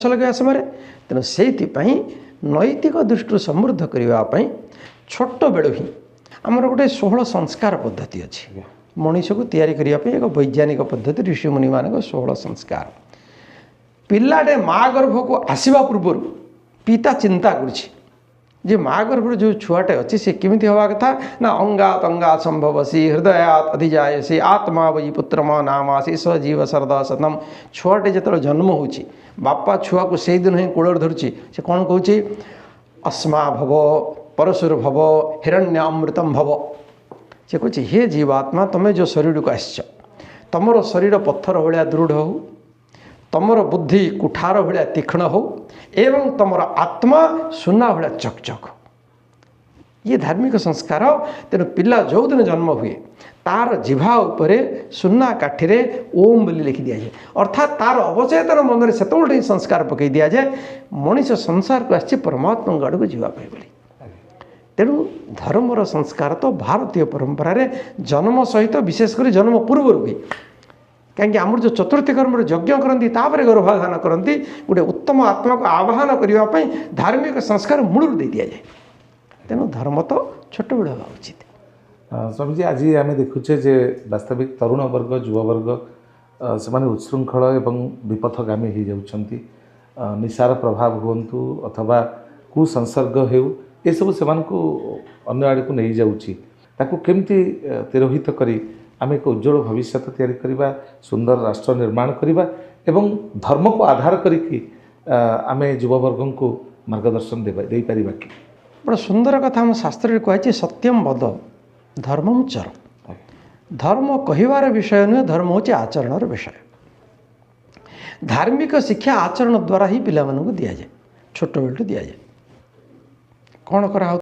ଲଗାଇବା ସମୟରେ। ତେଣୁ ସେଇଥିପାଇଁ ନୈତିକ ଦୃଷ୍ଟିରୁ ସମୃଦ୍ଧ କରିବା ପାଇଁ ଛୋଟବେଳୁ ହିଁ ଆମର ଗୋଟେ 16 ସଂସ୍କାର ପଦ୍ଧତି ଅଛି। ମଣିଷକୁ ତିଆରି କରିବା ପାଇଁ ଏକ ବୈଜ୍ଞାନିକ ପଦ୍ଧତି, ଋଷିମୁନିମାନଙ୍କ 16 ସଂସ୍କାର। ପିଲାଟେ ମା ଗର୍ଭକୁ ଆସିବା ପୂର୍ବରୁ ପିତା ଚିନ୍ତା କରୁଛି ଯେ ମା ଗର୍ଭରେ ଯେଉଁ ଛୁଆଟେ ଅଛି ସେ କେମିତି ହେବା କଥା ନା, ଅଙ୍ଗାତ ଅଙ୍ଗାତ ସମ୍ଭବସି ହୃଦୟାତ ଅଧିଜାୟସି ଆତ୍ମା ବୈ ପୁତ୍ରମ ନାମାସି ସ ଜୀବ ଶରଦ ଶତମ। ଛୁଆଟେ ଯେତେବେଳେ ଜନ୍ମ ହେଉଛି, ବାପା ଛୁଆକୁ ସେଇଦିନ ହିଁ କୋଳରେ ଧରୁଛି। ସେ କ'ଣ କହୁଛି? ଅସ୍ମା ଭବ ପରଶୁର ଭବ ହିରଣ୍ୟ ଅମୃତମ ଭବ। ସେ କହୁଛି, ହେ ଜୀବାତ୍ମା, ତୁମେ ଯେଉଁ ଶରୀରକୁ ଆସିଛ, ତୁମର ଶରୀର ପଥର ଭଳିଆ ଦୃଢ଼ ହେଉ, ତୁମର ବୁଦ୍ଧି କୁଠାର ଭଳିଆ ତୀକ୍ଷ୍ଣ ହେଉ ଏବଂ ତୁମର ଆତ୍ମା ସୁନା ଭଳିଆ ଚକଚକ। ଇଏ ଧାର୍ମିକ ସଂସ୍କାର। ତେଣୁ ପିଲା ଯେଉଁଦିନ ଜନ୍ମ ହୁଏ, ତାର ଜିଭା ଉପରେ ସୁନା କାଠିରେ ଓମ୍ ବୋଲି ଲେଖି ଦିଆଯାଏ। ଅର୍ଥାତ୍ ତାର ଅବଚେତନ ମନରେ ସେତେବେଳେ ହିଁ ସଂସ୍କାର ପକାଇ ଦିଆଯାଏ, ମଣିଷ ସଂସାରକୁ ଆସିଛି ପରମାତ୍ମାଙ୍କ ଆଡ଼କୁ ଯିବା ପାଇଁ ବୋଲି। ତେଣୁ ଧର୍ମର ସଂସ୍କାର ତ ଭାରତୀୟ ପରମ୍ପରାରେ ଜନ୍ମ ସହିତ, ବିଶେଷ କରି ଜନ୍ମ ପୂର୍ବରୁ ବି। କାହିଁକି ଆମର ଯେଉଁ ଚତୁର୍ଥୀ କର୍ମରେ ଯଜ୍ଞ କରନ୍ତି, ତାପରେ ଗର୍ଭାଧାନ କରନ୍ତି, ଗୋଟେ ଉତ୍ତମ ଆତ୍ମାକୁ ଆବାହନ କରିବା ପାଇଁ ଧାର୍ମିକ ସଂସ୍କାର ମୂଳରୁ ଦେଇ ଦିଆଯାଏ। ତେଣୁ ଧର୍ମ ତ ଛୋଟବେଳୁ ହେବା ଉଚିତ। ସ୍ୱାମୀଜୀ, ଆଜି ଆମେ ଦେଖୁଛେ ଯେ ବାସ୍ତବିକ ତରୁଣ ବର୍ଗ, ଯୁବବର୍ଗ ସେମାନେ ଉଚ୍ଛୃଙ୍ଖଳ ଏବଂ ବିପଥଗାମୀ ହେଇଯାଉଛନ୍ତି। ନିଶାର ପ୍ରଭାବ ହୁଅନ୍ତୁ ଅଥବା କୁସଂସର୍ଗ ହେଉ, ଏସବୁ ସେମାନଙ୍କୁ ଅନ୍ୟ ଆଡ଼କୁ ନେଇଯାଉଛି। ତାକୁ କେମିତି ତିରୋହିତ କରି ଆମେ ଏକ ଉଜ୍ଜଳ ଭବିଷ୍ୟତ ତିଆରି କରିବା, ସୁନ୍ଦର ରାଷ୍ଟ୍ର ନିର୍ମାଣ କରିବା ଏବଂ ଧର୍ମକୁ ଆଧାର କରିକି ଆମେ ଯୁବବର୍ଗଙ୍କୁ ମାର୍ଗଦର୍ଶନ ଦେଇପାରିବା କି? ବଡ଼ ସୁନ୍ଦର କଥା ଆମ ଶାସ୍ତ୍ରରେ କୁହାଯାଇଛି, ସତ୍ୟମ ବଦ ଧର୍ମମ ଚର। ଧର୍ମ କହିବାର ବିଷୟ ନୁହେଁ, ଧର୍ମ ହେଉଛି ଆଚରଣର ବିଷୟ। ଧାର୍ମିକ ଶିକ୍ଷା ଆଚରଣ ଦ୍ୱାରା ହିଁ ପିଲାମାନଙ୍କୁ ଦିଆଯାଏ, ଛୋଟବେଳଠୁ ଦିଆଯାଏ। କ'ଣ କରାହେଉ